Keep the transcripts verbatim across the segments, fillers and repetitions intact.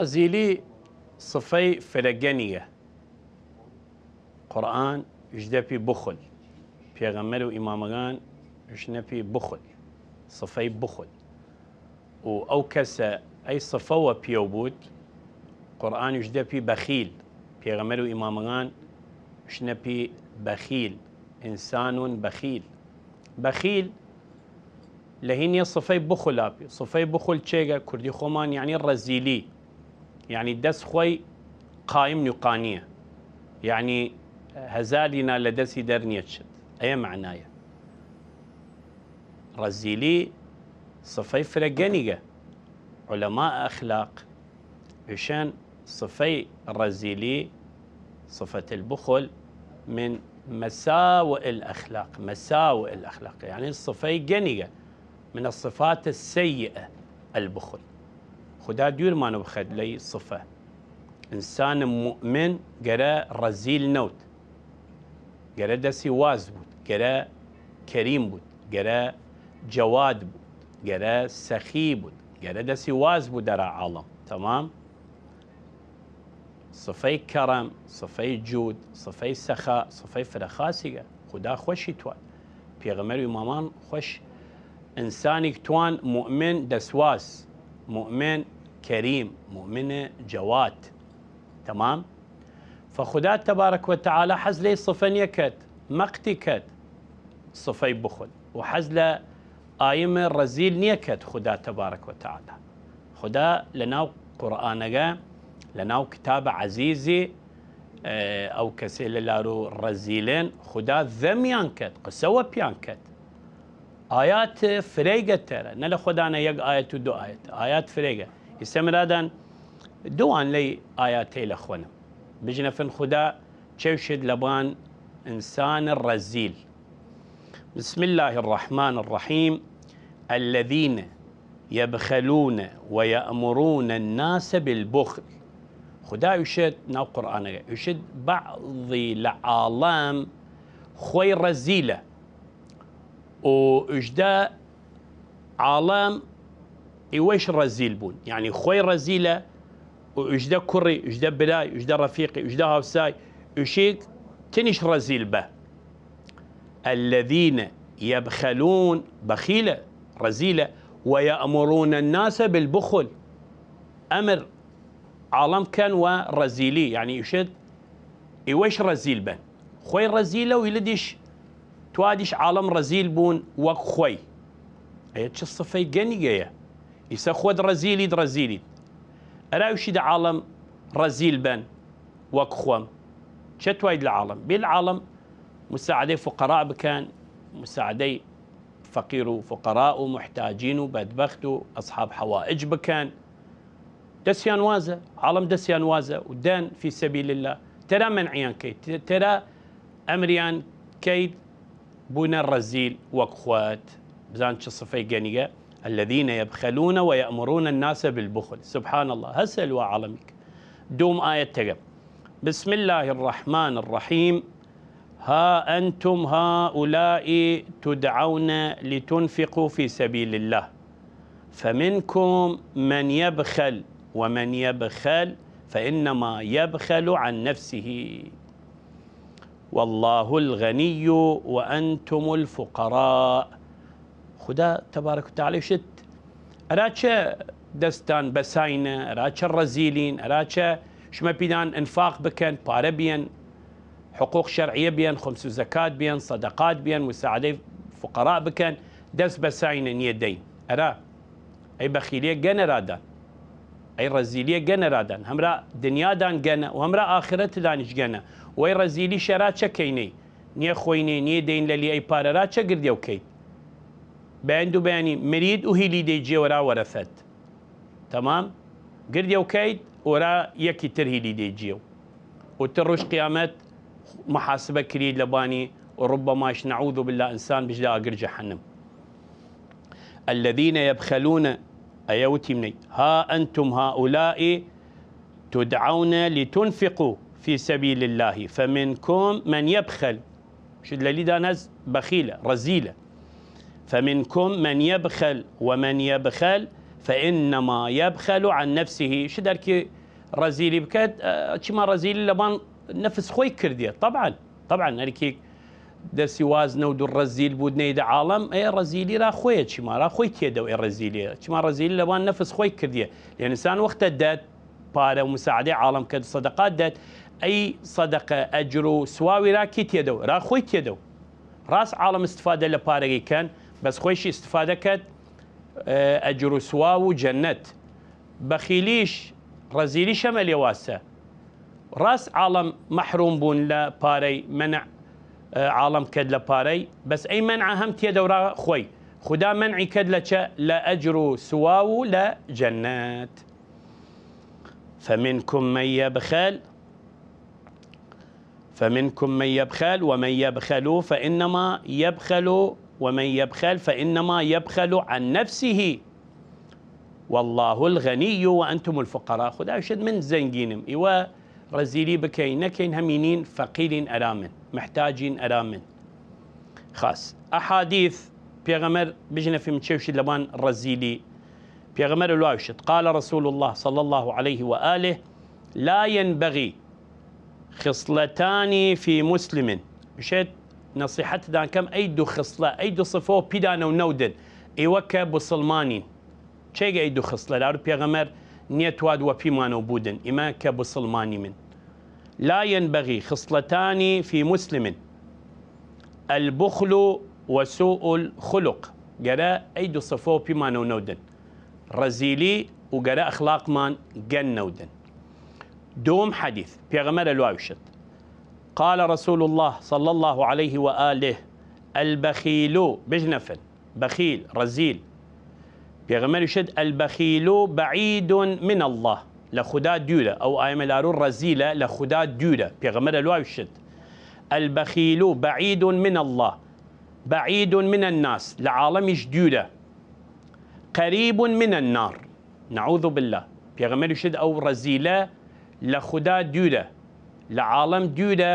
رەزیلی سفەی فرە گەنیگە. قورئان ئویشدە پی بخل. پێغەمبەر و ئیمامەگان ئویشنە پی بخل. سفەی بخل. و ئەو کەسە ئەی سفە وە پیەو بوود، قورئان ئویشدە پی بەخیل. پێغەمبەر و ئیمامەگان ئویشنە پی بەخیل. ئنسان بەخیل. بەخیل لە هینیە سفەی بخل ئاپی. سفەی بخل چێگە؟ کوردی خوەمان یەعنی رەزیلی. یەعنی دەس خوەی قایم نوقانیە. یەعنی هزار دینار لە دەسی دەر نیەچد. ئەیە مەعنایە. رەزیلی سفەی فرە گەنیگە. علماء ئەخلاق ئویشن سفەی رەزیلی، صفة البخل، من مساوئ الأخلاق، مساوئ الأخلاق، یەعنی سفەی گەنیگە، من الصفات السيئة البخل. خودا دویرمانە بخەد لەی سفە. ئنسان موئمن گەرە رەزیل نەود. گەرە دەسی واز بوود، گەرە کەریم بوود، گەرە جەواد بوود، گەرە سەخی بوود، گەرە دەسی واز بوود ئەرا عاڵەم. تەمام؟ سفەی کەڕەم، سفەی جوود، سفەی سەخا، سفەی فرە خاسیگە. خودا خوەشی تواد. پێغەمبەر و ئیمامان خوەش. ئنسانیگ توان موئمن دەسواز، موئمن کەریم، موئمن جەواد. تەمام؟ فە خودا تەبارەک و تەعالا حەز لەی سفە نیەکەد، مەقتی کەد سفەی بخل. و حەز لە ئایمە رەزیل نیەکەد خودا تەبارەک و تەعالا. خودا لە ناو قورئانەگە، لە ناو کتابە عەزیزی، ئە، ئەو کەسێ لە لارو رەزیلێن، خودا ذەمیان کەد، قسە وەپیان کەد. ئایات فرەیگە تەرە، نە لە خوەدانە یەک ئایەت و دو ئایەت، ئایات فرەیگە. ئیسە مرادان دووان لەی ئایاتەیلە خوەنم. بجنە فن خودا چەوشت لەبان ئنسان رەزیل. بسم الله الرحمن الرحيم. الذين يبخلون ويأمرون الناس بالبخل. خودا ئویشێد ناو قورئانەگە، ئویشێد بەعضی لە عاڵەم خوەی رەزیلە. و ئویشدە عاڵەم ئیوەیش رەزیل بوون. یەعنی خوەی رەزیلە، و ئویشدە کوڕی، ئویشدە برای، ئویشدە رەفیقی، ئویشدە هاوسای، ئویشیگ تنیش رەزیل بە. الذين يبخلون، بەخیلە، رەزیلە، ويأمرون الناس بالبخل، ئەمر عاڵەم کەن وە رەزیلی، یەعنی ئویشێد ئیوەیش رەزیل بن. خوەی رەزیلە و ئیلدیش توادیش عاڵەم رەزیل بوون وەک خوەی. ئەیە چ سفەی گەنیگەیە؟ ئیسە خوەد رەزیلیت، رەزیلیت. ئەرا ئویشیدە عاڵەم رەزیل بن وەک خوەم. چە تواید لە عاڵەم؟ بیل عاڵەم مساعدەی فقراء بکەن، مساعدەی فەقیر و فقراء و محتاجین و بەدبەخت و ئەصحاب حەوائج بکەن. دەسیان وازە، عاڵەم دەسیان وازە و دەن فی سەبیل اللە. تەرا مەنعیان کەیت، تەرا ئەمریان کەیت بوونە رەزیل وەک خوەت. بزان چ سفەی گەنیگە؟ الذين يبخلون ويأمرون الناس بالبخل. سبحان الله، هەسەل وە عاڵەمیگ. دوم ئایەت تەگە. بسم الله الرحمن الرحيم. ها أنتم هؤلاء تدعون لتنفقوا في سبيل الله فمنكم من يبخل ومن يبخل فإنما يبخل عن نفسه والله الغني وأنتم الفقراء. خودا تەبارەک و تەعالا ئویشێد، ئەرا چە دەستان بەساینە، ئەرا چە رەزیلین، ئەرا چە شمە پیدان انفاق بکەن، پارە بیەن، حقوق شەرعیە بیەن، خمس و زەکات بیەن، صدقات بیەن، مساعدەی فقراء بکەن، دەس بەساینە نیە دەین. ئەرا ئەی بەخیلیە گەنە رادان، ئەی رەزیلیە گەنە رادان، هەمرا دنیادان گەنە و هەمرا ئاخرەتدانیش گەنە. وەی رەزیلیش ئەرا چە کەینەی؟ نیە خوەینەی، نیە دەین لەلی، ئەی پارە ئەرا چە گردیەو کەید؟ بەیان دو بەیانی مرید و هیلی دەی جیەو ئەرا وەرەسەد. تەمام؟ گردیەو کەید و ئەرا یەکی تر هیلی دەی جیەو. و تر روژ قیامەت محاسبە کرید لەبانی و ربماش نعوذ بالله ئنسان بجدە ئاگر جەحەنم. الذين يبخلون، ئەیە وتیمنەی، ها أنتم هؤلاء تدعون لتنفقوا في سبيل الله فمنكم من يبخل. شد لەلیدان هەز بەخیلە، رەزیلە. فمنكم من يبخل ومن يبخل فإنما يبخل عن نفسه. شت ئەرکی رەزیلی بکەێد، ئە، چیما رەزیلی لەبان نەفس خوەی کردیە. طبعا، طبعا، ئەرکی دەسی واز نەود و رەزیل بوود نەیدە عاڵەم، ئەی رەزیلی را خوەیە، چیما را خوەی تێدەو ئەی رەزیلیە. چیما رەزیلی لەبان نەفس خوەی کردیە. لە ئنسان وەختە دەت پارە و مساعدەی عاڵەم کەێد، سەدەقات دەێد، ئەی سەدەقە ئەجر و سواوی را کی تێدەو؟ را خوەی تێدەو. راس عاڵەم استفادە لە پارەگەی کەن، بەس خوەیشی استفادە کەێد، ئە، ئەجر و سواو و جەنەت. بەخیلیش، رەزیلیش هەمە لێ واسە. راس عاڵەم مەحروم بوون لە پارەی، منع، ئە، عاڵەم کەێد لە پارەی، بەس ئەی منع هەم تێدەو را خوەی. خودا منعی کەێد لە چە؟ لە ئەجر و سواو و لە جەنەت. فمنكم من يبخل، فمنكم من يبخل ومن يبخل فإنما يبخل، ومن يبخل فإنما يبخل عن نفسه والله الغني وأنتم الفقراء. خودا ئویشێد من زەنگینم، ئیوە رەزیلی بکەین نەکەین، هەمینین فەقیرین ئەرا من، محتاجین ئەرا من. خاس ئەحادیث پێغەمەر بژنە فیلم چێوشی لەبان رەزیلی. پێغەمەر لواوشت، قال رسول الله صلى الله عليه وآله: لا ينبغي خصلتان في مسلم. بشێت نەسیحەت دان کەم، ئەی دو خصلە، ئەی دو صفەو پیدانەو نەودن ئیوە کە بسڵمانین. چێگە ئەی دو خصلە؟ لارو پێغەمەر نیەتواد وە پیمانەو بودن، ئیمە کە بسڵمانی من. لا ينبغي خصلتان في مسلم: البخل وسوء الخلق. گەرە ئەی دو صفەو پیمانەو نەودن. رەزیلی و گەرە ئەخلاقمان گەن نەودن. دوم حەدیث، پێغەمەر لواوشت، قال رسول الله صلى الله عليه وآله: البخيل، بژنەفن، بەخیل، رەزیل. پێغەمەر وشت: البخيل بعيد من الله، لە خودا دوورە. ئەو ئایمە لارو رەزیلە، لە خودا دوورە. پێغەمەر لواوشت: البخيل بعيد من الله، بعيد من الناس، لە عاڵەمیش دوورە. قريب من النار، نعوذ بالله. پێغەمەر وشت: ئەو رەزیلە لە خودا دوورە، لە عاڵەم دوورە،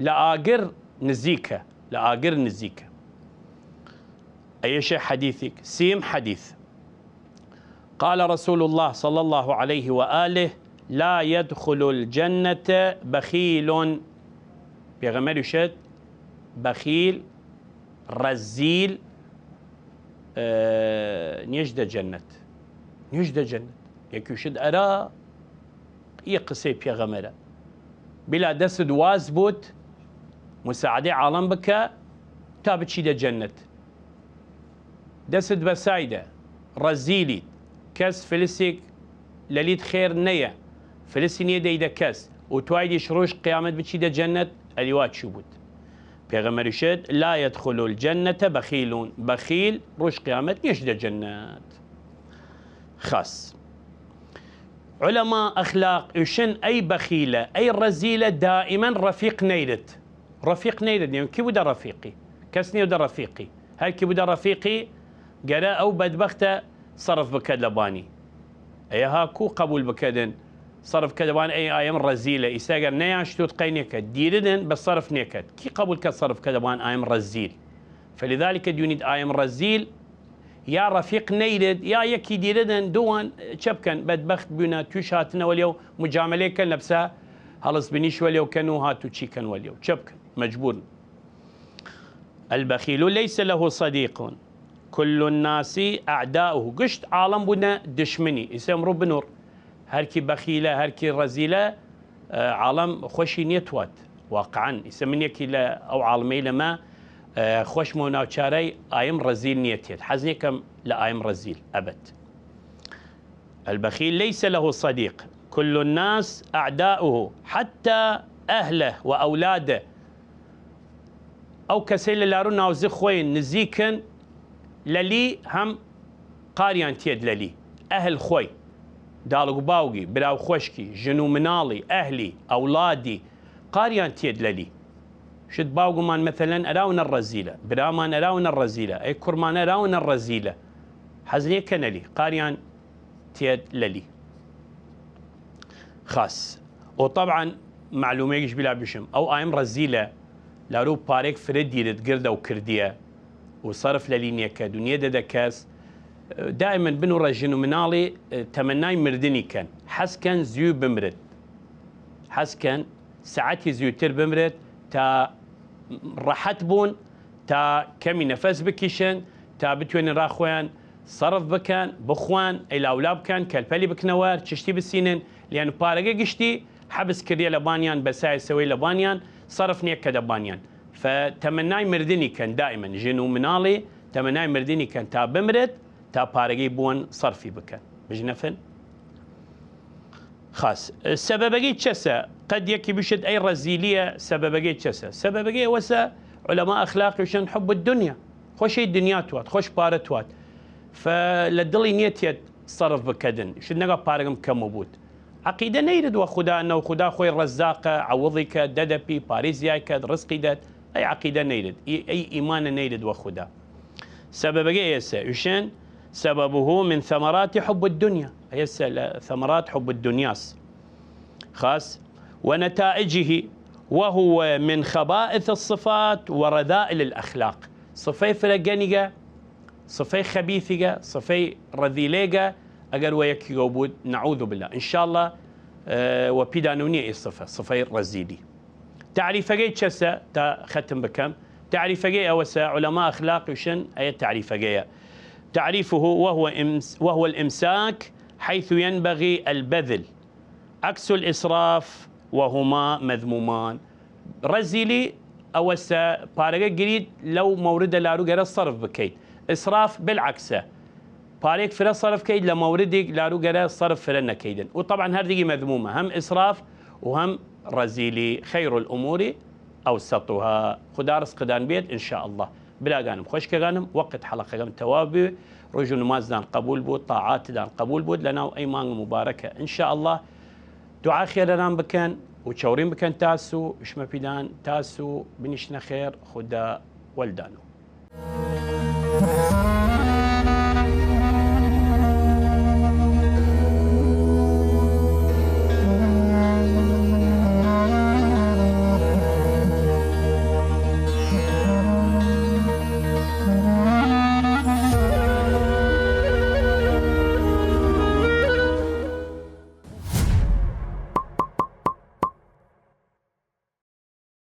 لە ئاگر نزیکە، لە ئاگر نزیکە. ئەیەشێ حەدیثیک. سیم حەدیث. قال رسول الله صلى الله عليه وآله: لا يدخل الجنة بخيل. پێغەمەر وشت: بەخیل، رەزیل، ئە، نیەش دە جەنەت. نیەش دە جەنەت. یەکی وشت ئەرا ئی قسەی پێغەمەرە. بلا دەست واز بوود، مساعدەی عاڵەم بکە تا بچیدە جەنەت. دەست بەسایدە، رەزیلیت، کەس فلسیک لەلیت خێر نەیە، فلسی نیە دەیدە کەس، و توایدیش روژ قیامەت بچیدە جەنەت، ئەلیوا چوو بوود. پێغەمەر وشت: لا يدخل الجنة بخيل، بەخیل روژ قیامەت نیەش دە جەنەت. خاس. علماء اخلاق ئوشن: ئەی بەخیلە، ئەی رەزیلە دائما رەفیق نەیرت. رەفیق نەیرت، نیەم کی بوودە رەفیقی؟ کەس نیەودە رەفیقی. هەر کی بوودە رەفیقی، گەرە ئەو بەدبەختە سەرف بکەد لەبانی. ئەیە ها کو قەبول بکەدن سەرف کەدەبان؟ ئەی ئایم رەزیلە. ئیسا گەر نەیاشتوت قەی نێکەد، دیردن بە سەرف نێکەد. کی قەبول کەد سەرف کەدەبان ئایم رەزیل؟ فلذلك دیونید ئایم رەزیل یا رەفیق نەیرد، یا یەکی دیردن، دووان چە بکەن؟ بەدبەخت بوینە، تویش هاتنە وەلیەو، مجاملەی کەن لەبسە هەڵس بنیش وەلیەو کەن و هات و چی کەن وەلیەو. چە بکەن؟ مەجبورن. البخيل ليس له صديق، كل الناس أعداؤه. گشت عاڵەم بوونە دشمنی. ئیسە ئمڕوو بنوڕ، هەرکی بەخیلە، هەرکی رەزیلە، ئە، عاڵەم خوەشی نیەتواد. واقعا ئیسە من یەکی لە ئەو عاڵمەی لەمە، ئە، خوەشمە و ناوچارای ئایم رەزیل نیەتێد. حەز نیەکەم لە ئایم رەزیل ئەبەد. البخيل ليس له صديق، كل الناس أعداؤه، حتى أهله وأولاده. ئەو کەسەی لە لارو ناوزی خوەی نزیکن لەلی هەم قاریان تێد لەلی. ئەهل خوەی، داڵگ و باوگی، براو خوەشکی، ژن و مناڵی، ئەهلی، ئەولادی، قاریان تێد لەلی. شت باوگمان مەثەلەن ئەراونە رەزیلە، برامان ئەراونە رەزیلە، ئەی کوڕمان ئەراونە رەزیلە. حەز نیەکەنەلی، قاریان تێد لەلی. خاس. و طبعا معلومەیەکیش بلا بشم، ئەو ئایم رەزیلە لارو پارێک فرە دیرت گردەو کردیە و سەرف لەلی نیەکەد و نیەدەدە کەس، دائما بنوڕە ژن و مناڵی تەمەنای مردنی کەن، حەز کەن زوی بمرێت، حەز کەن سەعەتی زویتر بمرێت تا ڕەحەت بوون، تا کەمی نەفەس بکیشن، تا بتوێنن ڕاخۆیان سەرف بکەن، بخوان، ئەیلاولا بکەن، کەلپەلی بکنەوە، چشتی بسینن، لیان پارەگە گشتی حەبس کردیە لە بانیان، بەسایە سەوەی لە بانیان، سەرف نیە کە دە بانیان. فتەمەنای مردنی کەن دائما، ژن و مناڵی تەمەنای مردنی کەن تا بمرێت، تا پارەگەی بوون سەرفی بکەن. بژنەفن خاس. سەبەبەگەی چەسە؟ قەد یەکی بشت ئەی ڕەزیلیە، سەبەبەگەی چەسە؟ سەبەبەگەی ئەوەسە، علەما ئەخلاقی وشن حب الدنیا، خۆشی دنیا توات، خۆش پارە توات، فە لە دڵی نیەتیەت سەرف بکەدن، شت نەگا پارەگەم کەم و بوت. عەقیدە نەیرد وە خودا، نەو خودا خۆی ڕەزاقە، عەوضی کە دەدەپی، پاری زیای کەد، ڕزقی دەد، ئەی عەقیدە نەیرد، ئی، ئەی ئیمانە نەیرد وە خودا. سەبەبەگەی ئێسە، ئوشێن، سببه من ثمرات حب الدنيا، ئێسە لە ثمرات حب الدنياس. خاس، ونتائجه وهو من خبائث الصفات ورذائل الأخلاق. صفەی فرە گەنیگە، صفەی خەبیثیگە، صفەی ڕەذیلێگە، ئەگەر وە یەکیگەو بوود، نعوذ بالله. ان شاء الله، ئە، وە پیدانەو نیە ئی صفە، صفەی ڕەذیلی. تعریفەگەی چەسە تا ختم بکەم؟ تعریفەگەی ئەوەسە، علەما ئەخلاق وشن ئەیە تعریفەگەیە. تعريفه وهو إمس-، وهو الإمساك حيث ينبغي البذل، عكس الإسراف، وهما مذمومان. ڕەزیلی ئەوەسە پارەگە گریت لەو مەوردە لاروگەرە سەرف بکەیت. ئیسراف بالعکسە. پارێک فرە سەرف کەید لە مەوردیگ لاروگەرە سەرف فرە نەکەیدن. و طبعا هەردیگی مەذمومە، هەم ئیسراف و هەم ڕەزیلی. خیر الامور اوسطها. خودا ڕزقدان بێت ان شاء الله. براگانم، خوەشکەگانم، وەقت حەڵەقەگەم تەواو بێ، ڕۆژ و نمازدان قبول بوود، طاعاتدان قبول بوود لەناو ئەی مانگ مبارەکە ان شاء الله. دوعا خێرەران بکەن و چەوڕین بکەن تاس و شمە پیدان تاس و بنیشنە خێر. خودا وەلدانو.